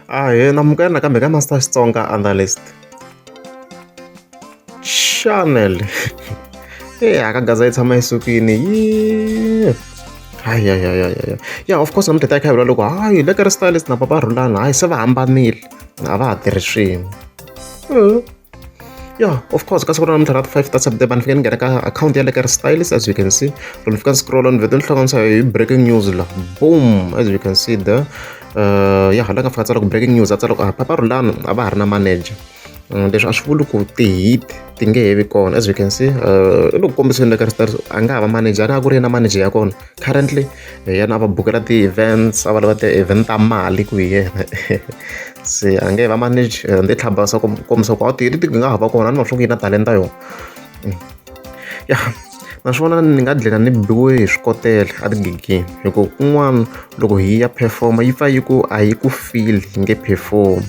Ahee, namukela nakambe ka Master Xitsonga Analyst Channel. Eya ka gaza yi tshama yi sukile yi hayi hayi hayi hayi ya of course namuntlha ta kha hi vula loko hayi le ka ri stylist na papa Rhulani hayi se va hambanile a va ha tirhi swin'we. Yeah, of course ka siku ra namuntlha ra ti 5 ta September ni fike ni nghena ka akhawunti ya le ka ri stylist, as you can see. Loko ni fika ni scroll ni vhete ni hlanganisa hi breaking news la, boom, as you can see there. Ya hala nga fika tsala ku breaking news, a tsala ku Papa Rhulani a va ha ri na manager. Leswi a swi vuli ku ti-hit ti nge he vi kona. As you can see, i le ku kombiseni le ka ri stylist a nga ha va manager, a ku ri yena manager ya kona currently. Yena a va bukela ti-events, a va lava ti-event ta mali ku hi yena, se a nge va manage ni tlhabasa ku kombisa ku a ti ti nga ha va kona. A ni swa ku yi na talenta yona ya naswona ni nga dlina ni biwe hi swikotela a tigigini, hi ku kun'wana loko hi ya perform-a yi pfa yi ku a yi ku feel, yi nge perform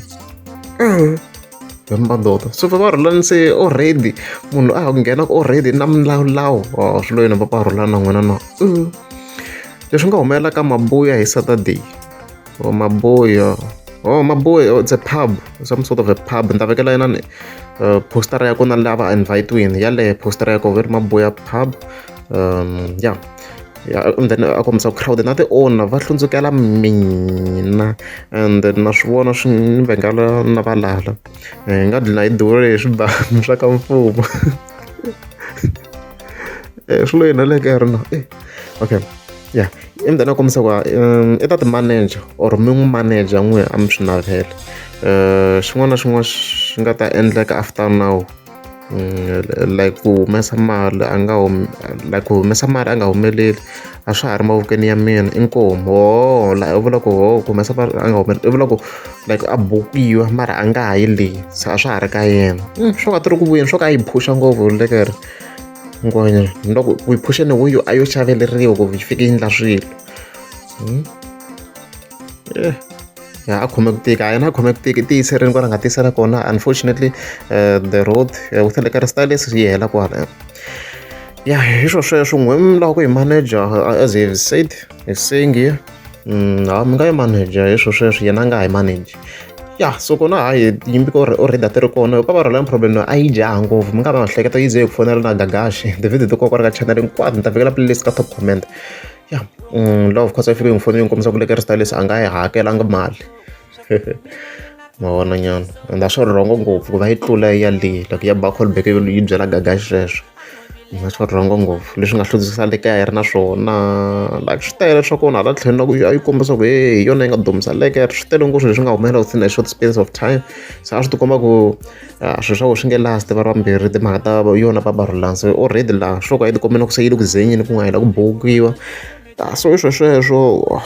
hi madoda. So Papa Rhulani se already munhu a ha ku nghena already na milawulawu swi lo yini Papa Rhulani na n'wina na leswi nga humelela ka Mabuya hi Saturday. Oh, Mabuya, oh, Mabuya, oh, it's a pub, some sort of a pub. Ni ta vekela yena ni postara ya kona lava invite-wini yaleyo postara ya kona ve ri Mabuya Pub. Yeah, and then a kombisa ku crowd na ti-owner va hlundzukela mina, and na swi vona swi ni vhengela na valala hi nga dlina hi durhe hi swibamu swa ka mfumo. Swi lo yini le ka ri na okay, yeah, and then a kombisa ku i ta ti-manager or mi n'wi manager n'wi a mi swi navela xin'wana na xin'wana xi nga ta endleka after now, like ku humesa mali a nga like ku humesa mali a nga humeleli, a swa ha ri mavokweni ya mina. Inkomu ho la u vula ku ho ku humesa mali a nga humeleli, i vula ku like a bukiwa mara a nga ha yi le, se a swa ha ri ka yena. Swo ka ti ri ku vuyeni, swo ka a yi phusha ngopfu lekere ngwenya loko ku yi phusheni wuyo a yo xaveleriwa ku yi fike yi endla swilo. Ya a khome ku tika, a yena a khome ku tika, i tiyiserini kwala nga tiyisela kona. Unfortunately, the road with le ka ri stylist yi hela kwala. Ya hi swo sweswo n'we mi lava ku hi manager, as he said, he's saying here, ha mi nga yi manager hi swo sweswo, yena a nga ha yi manage. Ya so kona hayi yimbi ko already a ti ri kona Papa Rhulani problem a yi jaha ngopfu, mi nga va nga hleketa yi ze hi ku fonela na Gagashi. Ti-video to koka ka channel hinkwato ni ta vekela playlist ka top comment. Ya laha of course a yi fike yi n'wi fonela yi n'wi kombisa ku le ka ri stylist a nga yi hakelanga mali, ma vona nyana, and a swi ri wrong ngopfu ku va yi tlula ya le loko ya ba call back yi byela Gagashi sweswo, a swi ri wrong ngopfu leswi nga hlundzukisa le kaya yi ri na swona. Like swi tele swa kona hala tlhelo loko a yi kombisa ku he hi yona yi nga dumisa leke, swi tele ngopfu leswi nga humelela within a short space of time. Se a swi tikomba ku swilo swa ku swi nge last va ri vambirhi, timhaka ta yona Papa Rhulani. Se already laha swo ka yi tikomba na ku se yi le ku zenyeni ku nga yi la ku bukiwa, so i swo sweswo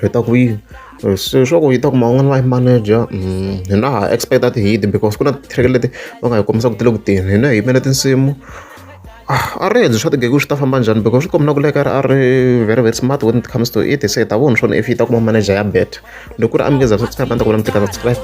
hi ta ku yini se swa ku yi ta kuma un'wana va yi manager. Hina ha expect ti-hit because ku na ti-track leti va nga hi kombisa ku ti le ku teni, hina hi yimele tinsimu. A ri swa tigego swi ta famba njhani, because swi komba na ku le ka a ri very very smart when it comes to it. Se hi ta vona swona if yi ta kuma manager ya better. Loko ku ri a mi nge za subscribe, a ni ta ku vona mi tlika subscribe.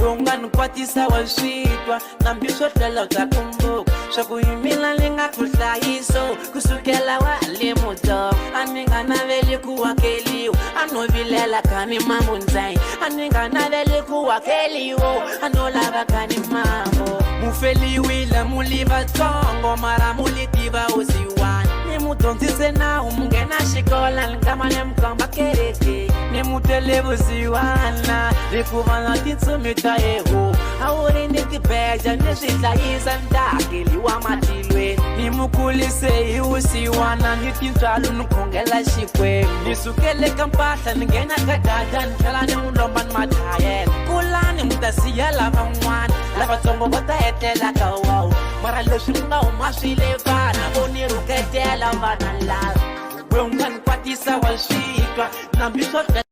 U nga ni kwatisa wa swi twa nambi swo tlhela u ta kumbuka swa ku hi mina ni nga ku hlayiso kusukela wa le mutsongo. A ni nga naveli ku hakeliwa, a no vilela ka ni mambo ntsena. A ni nga naveli ku hakeliwa, a no lava ka ni mambo. Mufeliwile muli vatsongo mara muli tiva usiwani ni mu dyondzise nawu mu nghena xikola ni kama ni mu komba kereke ni mu tele vusiwana hikuva na tintsumi ta yehovha a wu ri ni tibeja ni swi hlayisa ni ta hakeliwa matilweni. Ni mu kulise hi vusiwana ni tintswalo ni khongela Xikwembu ni sukele ka mpahla ni nghena ka dada ni tlhela ni n'wi lomba ni mathayela kulani mi ta siya lavan'wana lavatsongo va ta etlela ka wawu mara leswi mi nga huma swi le vana vo ni rhuketela vana lava we u nga ni kwatisa wa swi twa nambi swo.